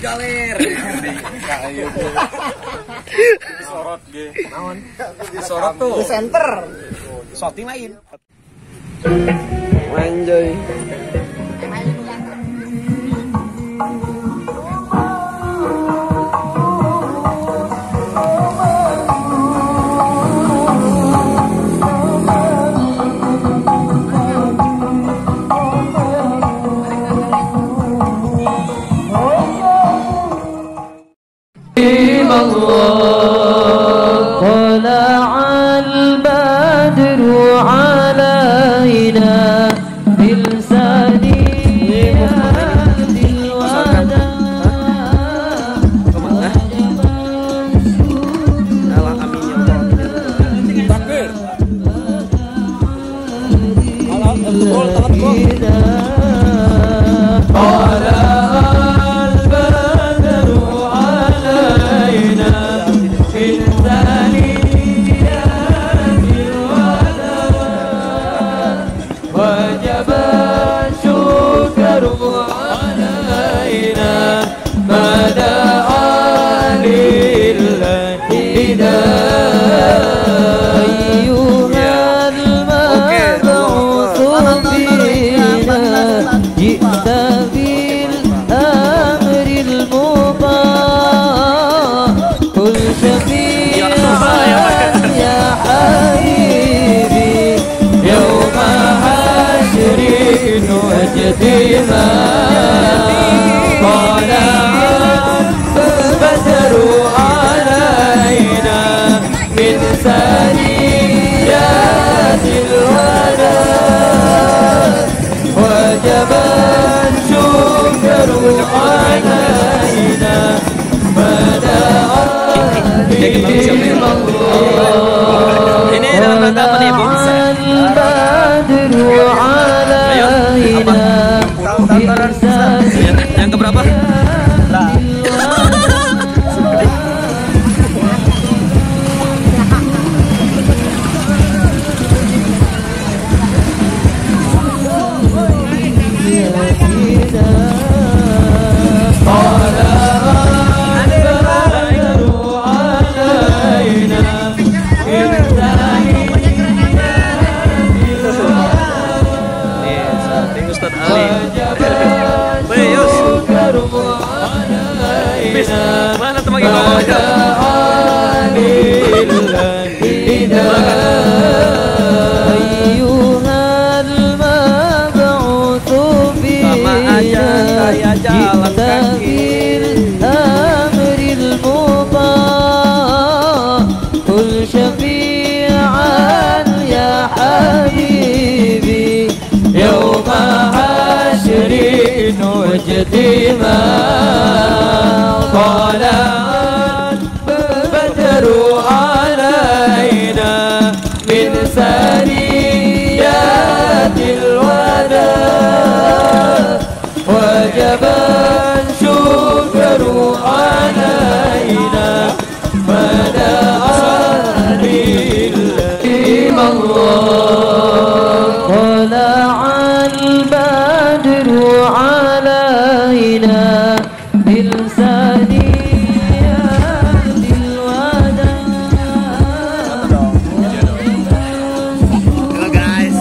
Galer. Sorot ge. Naon? Sorot tuh. Di center. Shooting lain. Anjoy. طلع البدر علينا من ثنيات الوداع. وجب الشكر علينا ما دعا لله داع. أيها المبعوث فينا جئت بالأمر المطاع، كن شفيعا يا حبيبي يوم حشر واجتماع. طلع البدر علينا من ثنيات الوداع، وجب الشكر علينا ما دعا الله. البدر علينا. Yang keberapa? Mana teman kita ngomong aja? Sama aja saya jalan kaki. طلع البدر علينا من ثنيات الوداع، وجب الشكر علينا ما دعا لله الله. طلع البدر علينا من ثنيات الوداع. Halo guys.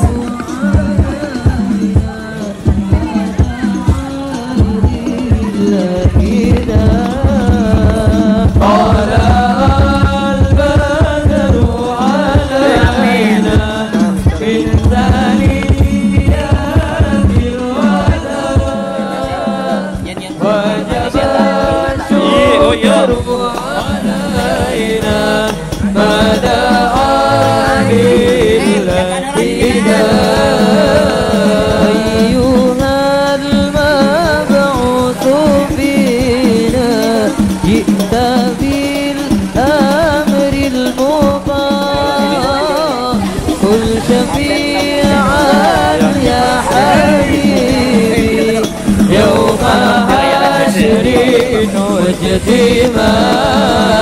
اجتماع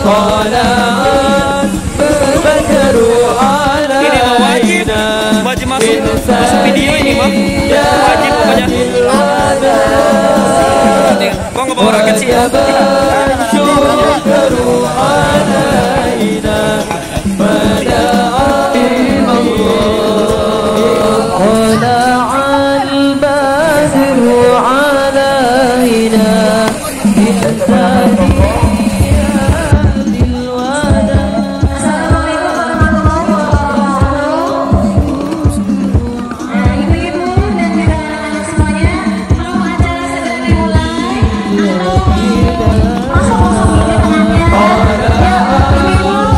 طلع البدر علينا. Ini mah wajib, wajib masuk video ini mah wajib pokoknya. Gua nggak bawa raket sih. طلع البدر علينا من ثنيات الوداع. Assalamualaikum warahmatullahi wabarakatuh. Nah, ibu-ibu dan juga anak-anak semuanya, perlu acara segera dimulai atau kosong-kosong ini tengahnya. Ya, ibu-ibu,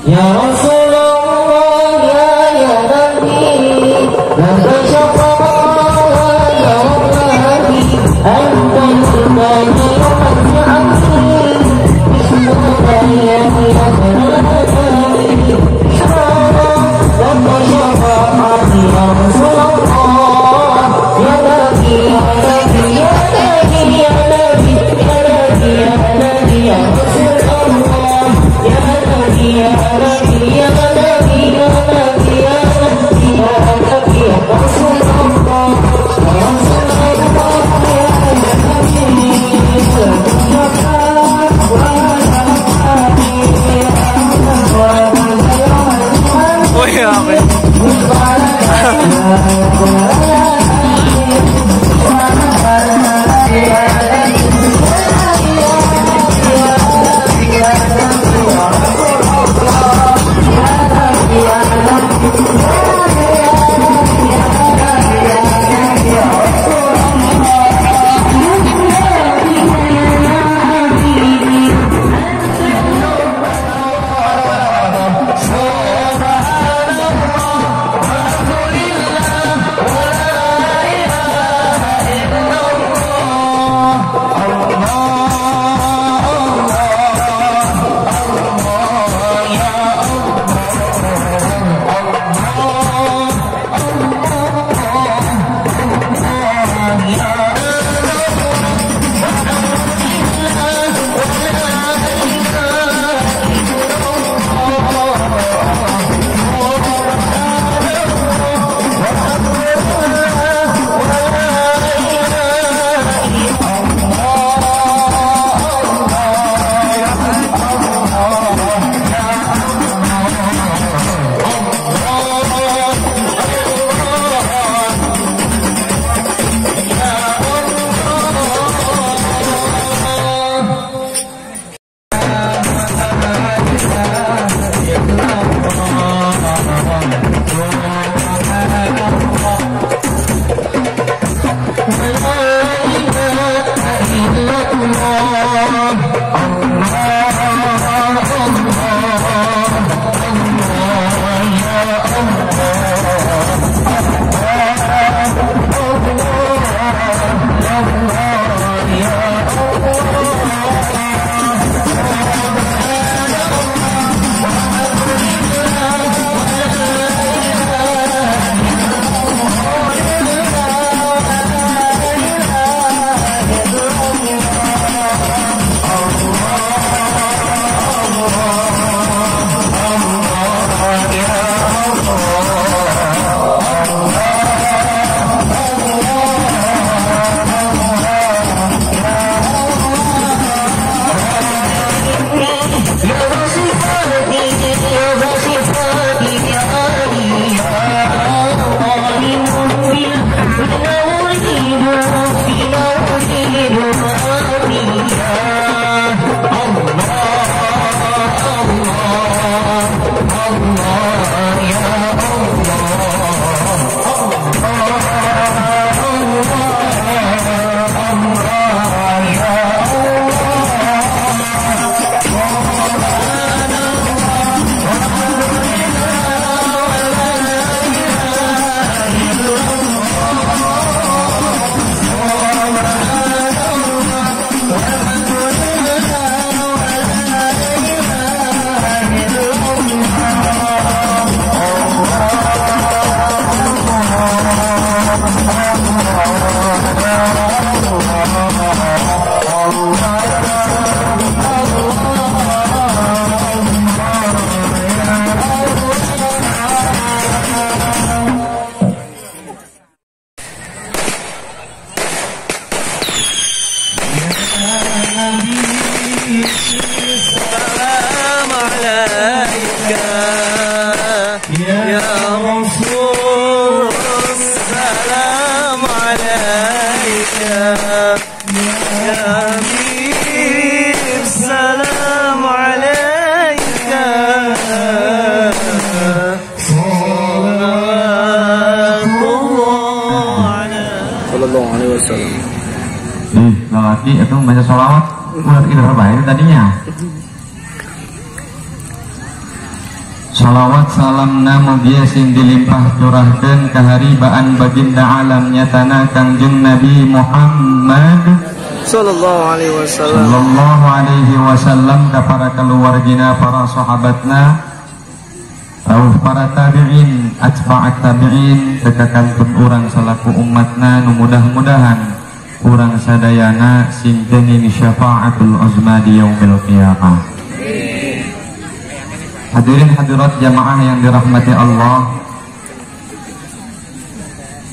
Ya Rasulullah, ya Nabi, لك شفاعة يا ربي، أنت الإله العظيم، لك شفاعة يا رسول الله، يا نبي يا نبي يا نبي يا نبي يا نبي يا نبي يا رسول الله، يا نبي يا نبي يا نبي يا نبي يا نبي يا نبي يا رسول الله، يا رسول الله يا نبي. Oh iya, apa? Ya Rasul salam alaika, ya Habib salam alaika, sallallahu alaihi wasallam. Lelaki itu baca sholawat udah berapa ini tadinya. Sholawat salam namugia sing dilimpah curahkeun kaharibaan baginda alam nyatana Kangjeng Nabi Muhammad sallallahu alaihi wasallam, sallallahu alaihi wasallam ka para keluargina, para sahabatna, para tabi'in, atba'at tabi'in, teka kantun urang salaku umatna nu mudah-mudahan urang sadayana sing kenging syafaatul uzma di yaumil qiyamah. Hadirin hadirat jamaah yang dirahmati Allah,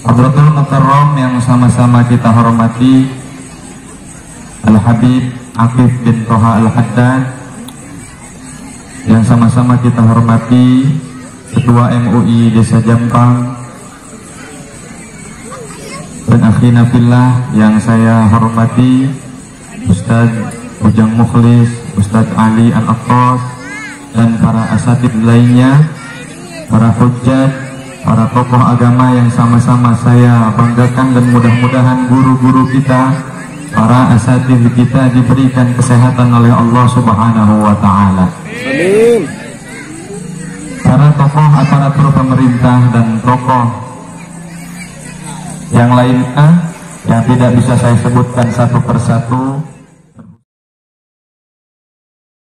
Hadratul Mukarram yang sama-sama kita hormati, Al-Habib Afif bin Toha Al-Haddad yang sama-sama kita hormati, Ketua MUI Desa Jampang, dan akhina fillah yang saya hormati, Ustadz Ujang Mukhlis, Ustadz Ali Al-Aqas, dan para asatid lainnya, para hujjat, para tokoh agama yang sama-sama saya banggakan, dan mudah-mudahan guru-guru kita, para asatid kita diberikan kesehatan oleh Allah Subhanahu wa Ta'ala. Amin. Para tokoh aparatur pemerintah dan tokoh yang lainnya yang tidak bisa saya sebutkan satu persatu.